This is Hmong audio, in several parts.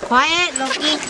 Khóa es los kis.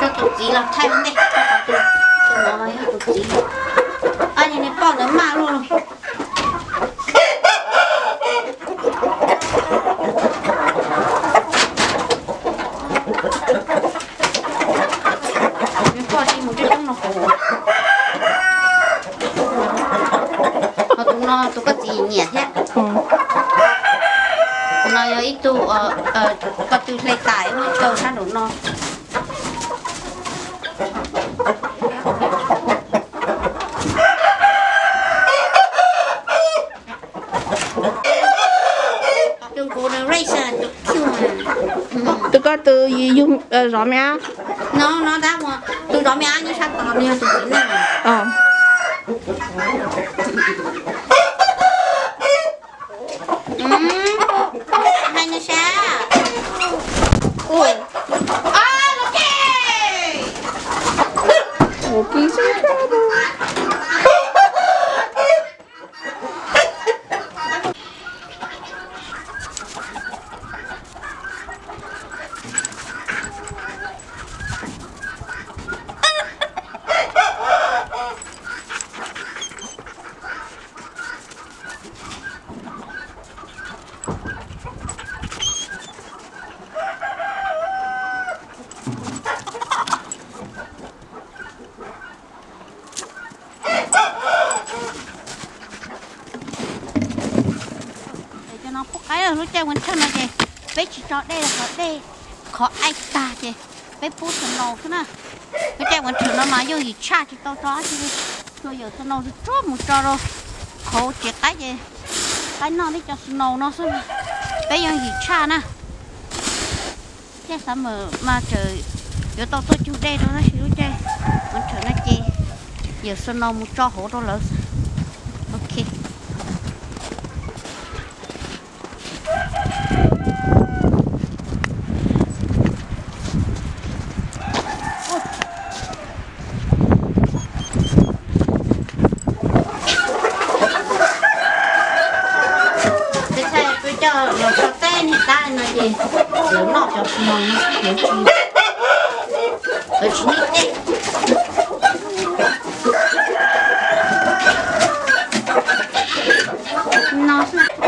Coj tus txiv los thaij ntej, tus no yog tus txiv. Ab, nws poj ntawd maj luaj. Nws poj tsis mus coob coob no kuv. Ho tus no tus koj txiv nyiam thiab. Tus no yog ib tug ko tw hle tais muaj ib tug sab nraum no. Tus ko tw yug zov me ab. No, no, tab, tus zov me ab nyob sab tod, nws yog tus txiv neej. Hais nws sab. Caij winter no ces peb tsis tso dej, qhov dej qhov aib tag ces peb pub snow xwb na. Peb caij winter no mas yooj yim tshaj, tsis tau tso dab tsi li, tsuas yawm snow tsuag tsuag mus tso rau hauv tsev qaib ces qaib noj tib co snow no xwb. Peb yooj yim tshaj na. Caij summer mas tseem yuav tau tuaj cug dej rau, tab sis lub caij winter no ces yawm snow mus tso hauv rau lawv xwb. Ok. Peb txhaj peb coj los tso teb niag dab no ces lawv noj cov snow no, lawv tsis, lawv tsis noj dej no xwb.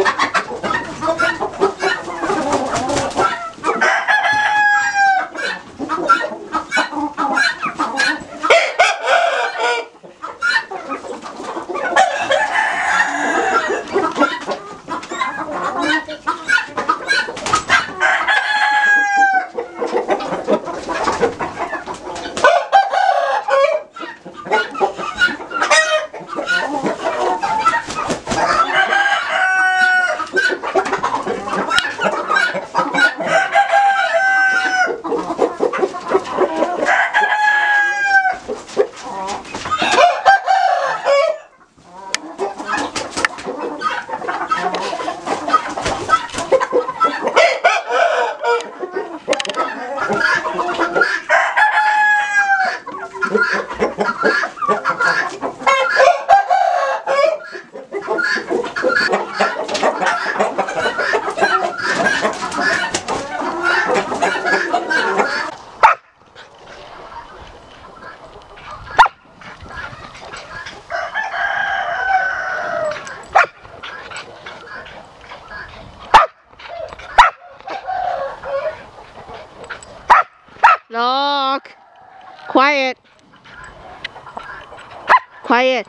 Dog. Quiet. Quiet.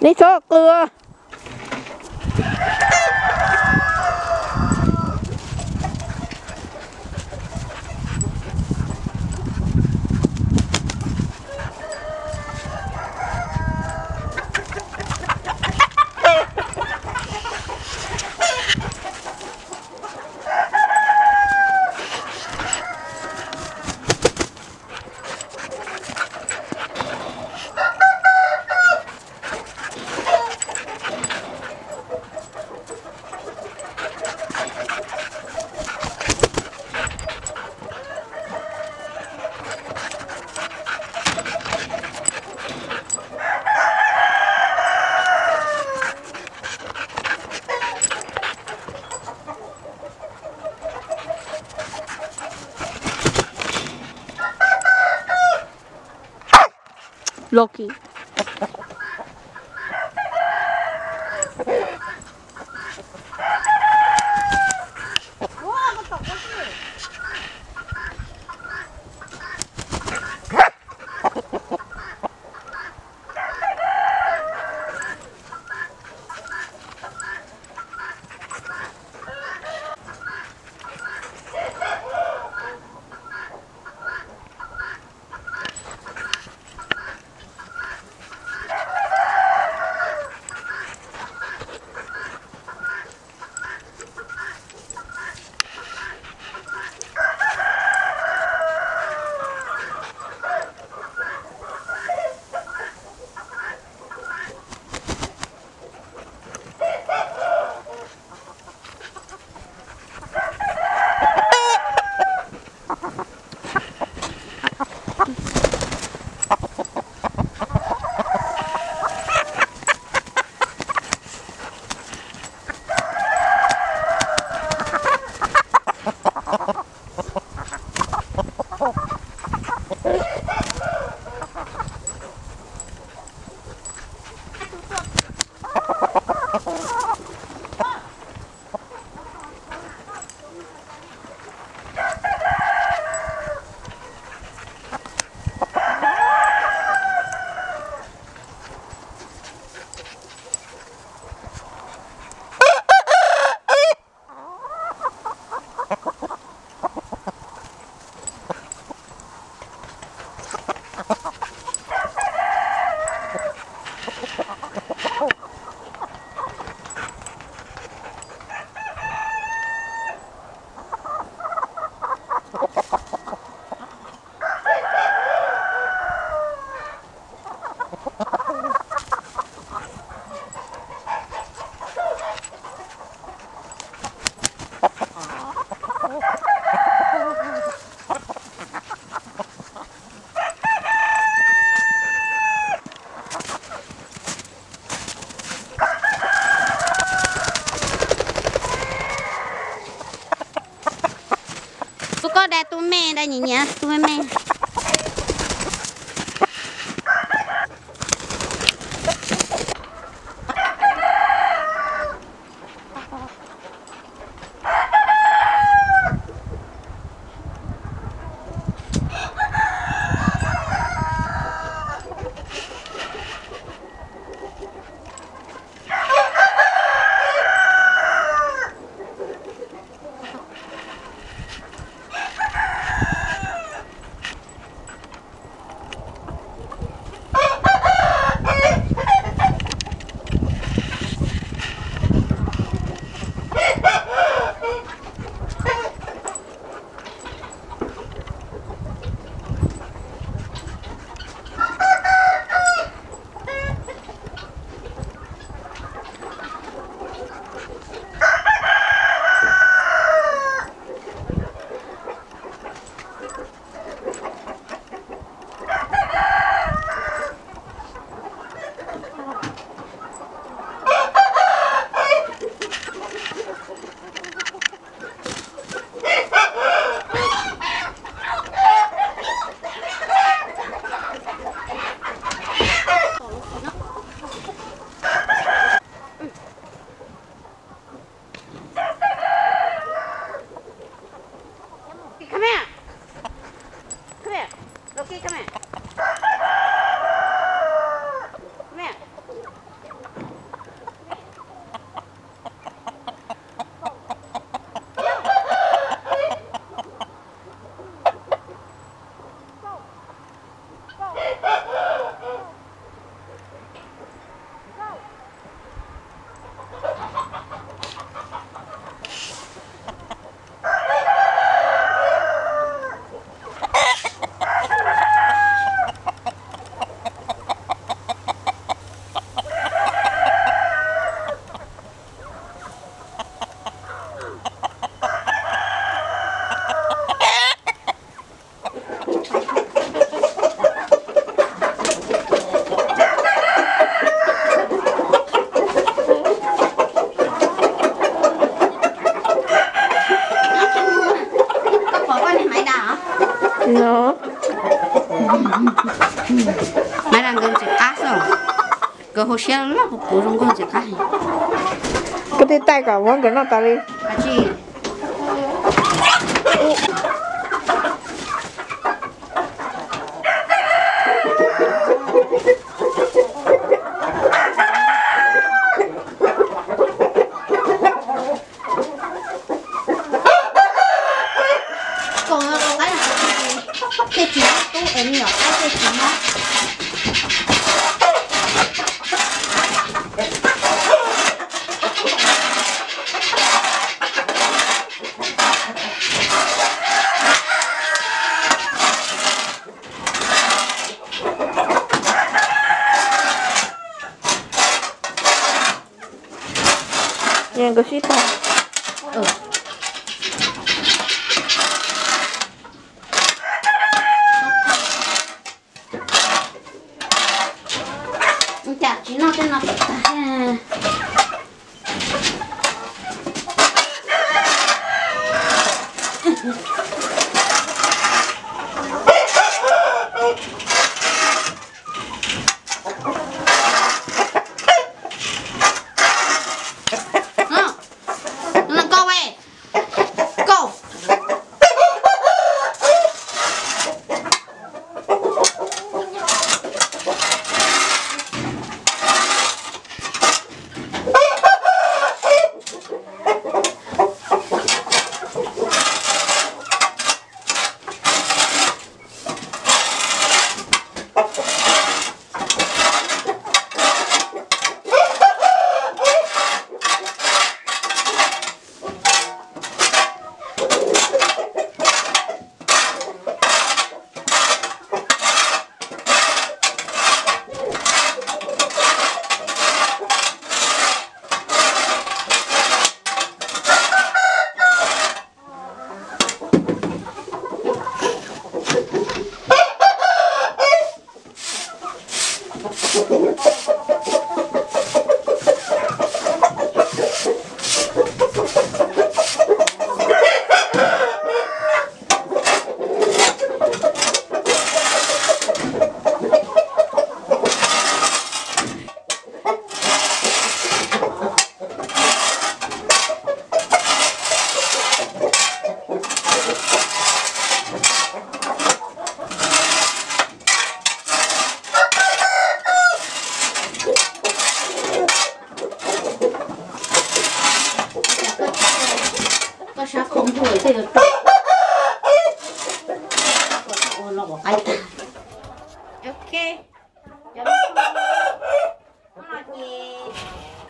Neb txhob qw. Lucky. Tus koj dai tus me, dai nyias nyias tus me me. Come here. Come here. Loki, come here. Come here. Koj pom koj niag Maiv Dam os? No. Maiv Dam nkawd ntxim qab xwb. Nkawd hauv siab loj puv puv zoo nkauj ntxim qab heev. Koj thiaj taij kom muab nkawd noj tas li. Kav tsij. Koom no rau qaib no, tej tsis mob tub es me nyuam qaib tej tsis mob. Nkawd sib tag. Cas tsis noj tej no kom tag. Koj, koj. Sab qhov ntuj thiaj yuav tau ua no kom qaib tag. Ok, cov no ces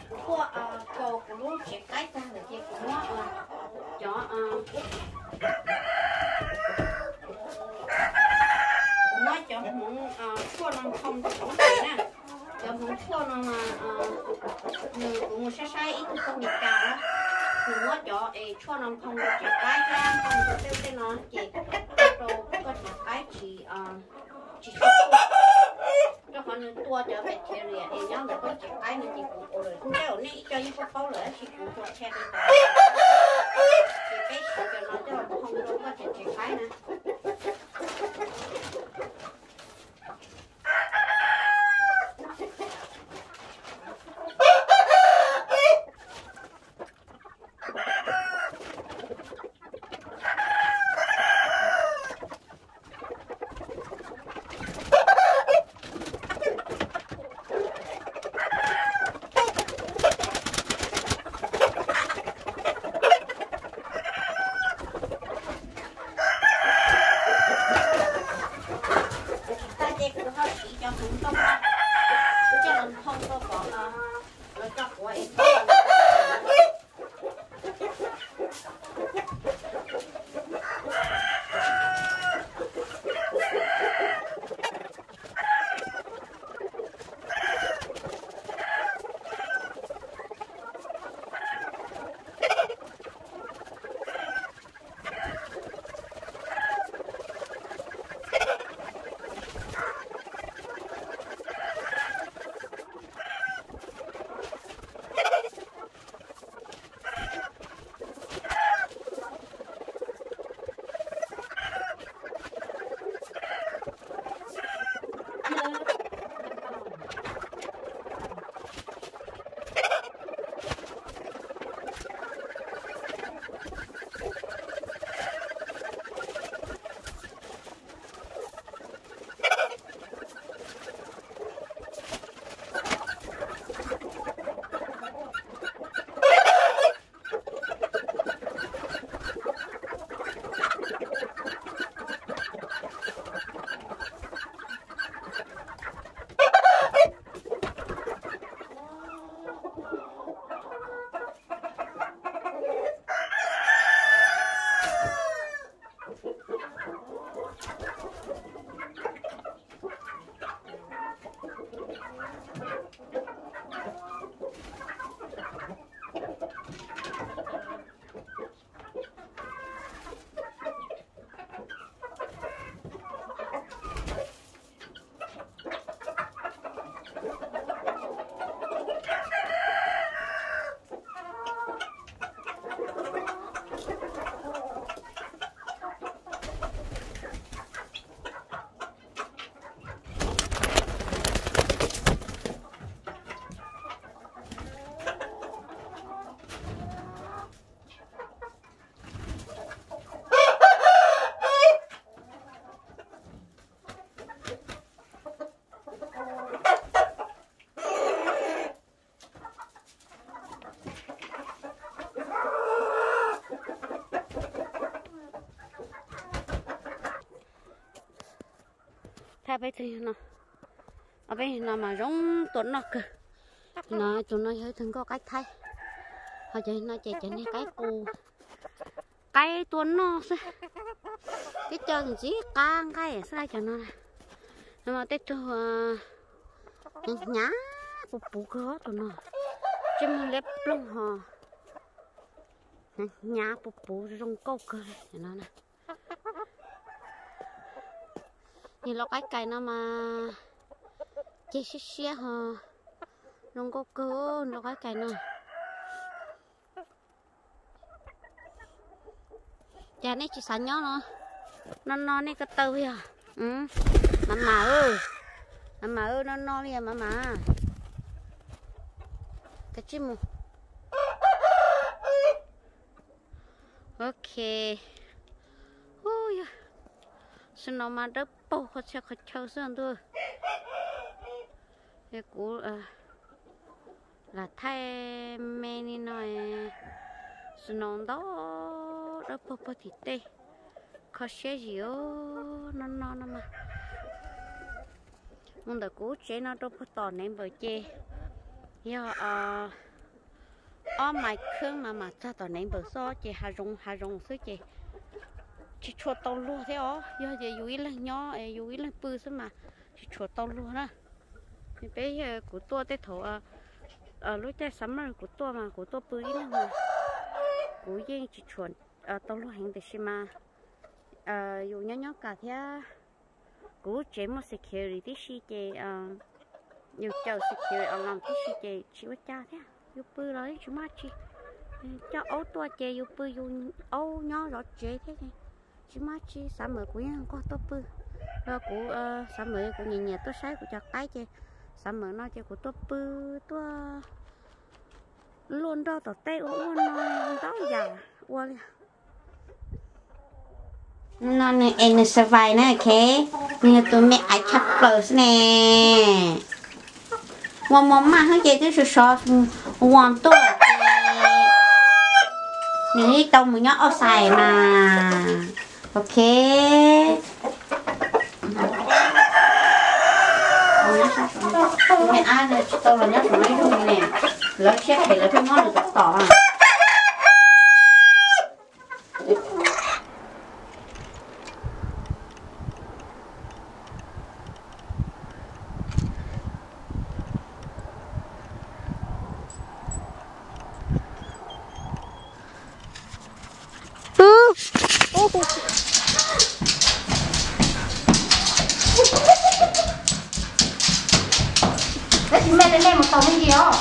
kuv tuaj kaus kuv lub tsev qaib tag lawm ces kuv muab cov, kuv muab cov hmoov tshuaj no nphoo rau kuv lub tsev na. Cov hmoov tshuaj no mas nws, kuv mus saib saib ib tug pog Meskas na, nws muab cov es tshuaj no nphoo rau tsev qaib thiab nphoo rau tej tej no ces ua rau koj tsev qaib tsis, tsis tshua tshuaj, rau qhov nws tua cov bacteria es nyob ntawm koj tsev qaib no ces kuv ua lawm. Tej zaum nej ib co yeej paub paub lawm tab sis kuv tsuas qhia rau cov, ces peb siv cov no coj los nphoo rau koj tsev tsev qaib na. Tag ces kuv ho siv cov hmoov ntoo no coj los nphoo rau kom lawv tso quav es Thaj peb tug no, peb no mas zoo tua noj kawg. No tus no yog ib tug nkauj qaib thaib, ho cov no ces cov niag qaib qus, qaib tua noj xwb. Tib co ntxiv qab nqaij xwb cov no. No mas tej tug hnyav puv puv kawg tus no, ntsej muag liab ploog ho hnyav puv puv zoo nkauj kawg li no. Niag lau qaib kais no mas ceg siab siab ho zoo nkauj kawg lau qaib kais no. Cas nej tsis xav nyob no? No no nej ko taw yog. Mas mas, mas mas, no no li mas mas. Kav tsij mus. Ok. Hu yog, snow mas dawb paug qhov txhia qhov chaw xwb ntuj. Kuv lam thaij me li no, snow ntau. rau puag puag tim tej. Kho siab zim os, no no no mas. Mus ntawm kuv tsev no rau puag tom Nev Npaws ces yog ob mais kheeb mas mam txog tom Nev Npaws xwb ces hav zoov hav zoov xwb ces tsis tshua tau luag thiab os. Yog tias yus ib leeg nyob, yus ib leeg pw xwb mas tsis tshua tau luag na. Peb, kuv tuaj tej thaum lub caij summer kuv tuaj mas kuv tuaj pw ib leeg mas kuv yeej tsis tshua tau luag heev tiam sis mas yus nyob nyob kam thiab. Kuv tsev muaj security tib si ces yus caum security alarm tib si ces tsis ua cas thiab, yus pw los yeej tsis muaj dab tsi. Coj aub tuaj ces yus pw yus aub nyob zov tsev thiab ces tsis muaj dab tsi. Summer kuv yeej nquag tuaj pw, kuv summer kuv nyiam nyiam tuaj saib kuv cov qaib ces summer no ces kuv tuaj pw, tuaj luaj nroj tom tej ua ua no ntau yam ua li. No nws es nws survive na, ok. Nws yog tus me aiv tshaj plaws xwb ne. Ua mos maj xwb ces twb sov sov, ua tuaj ces nws yeej tau mus nyob outside mas. Ok. Ab, tsis tau los nyob saum no ib zaug ne, lawv siab phem lawv thiaj muab nws tom tom. Tab sis me me mus tau me ntsis os.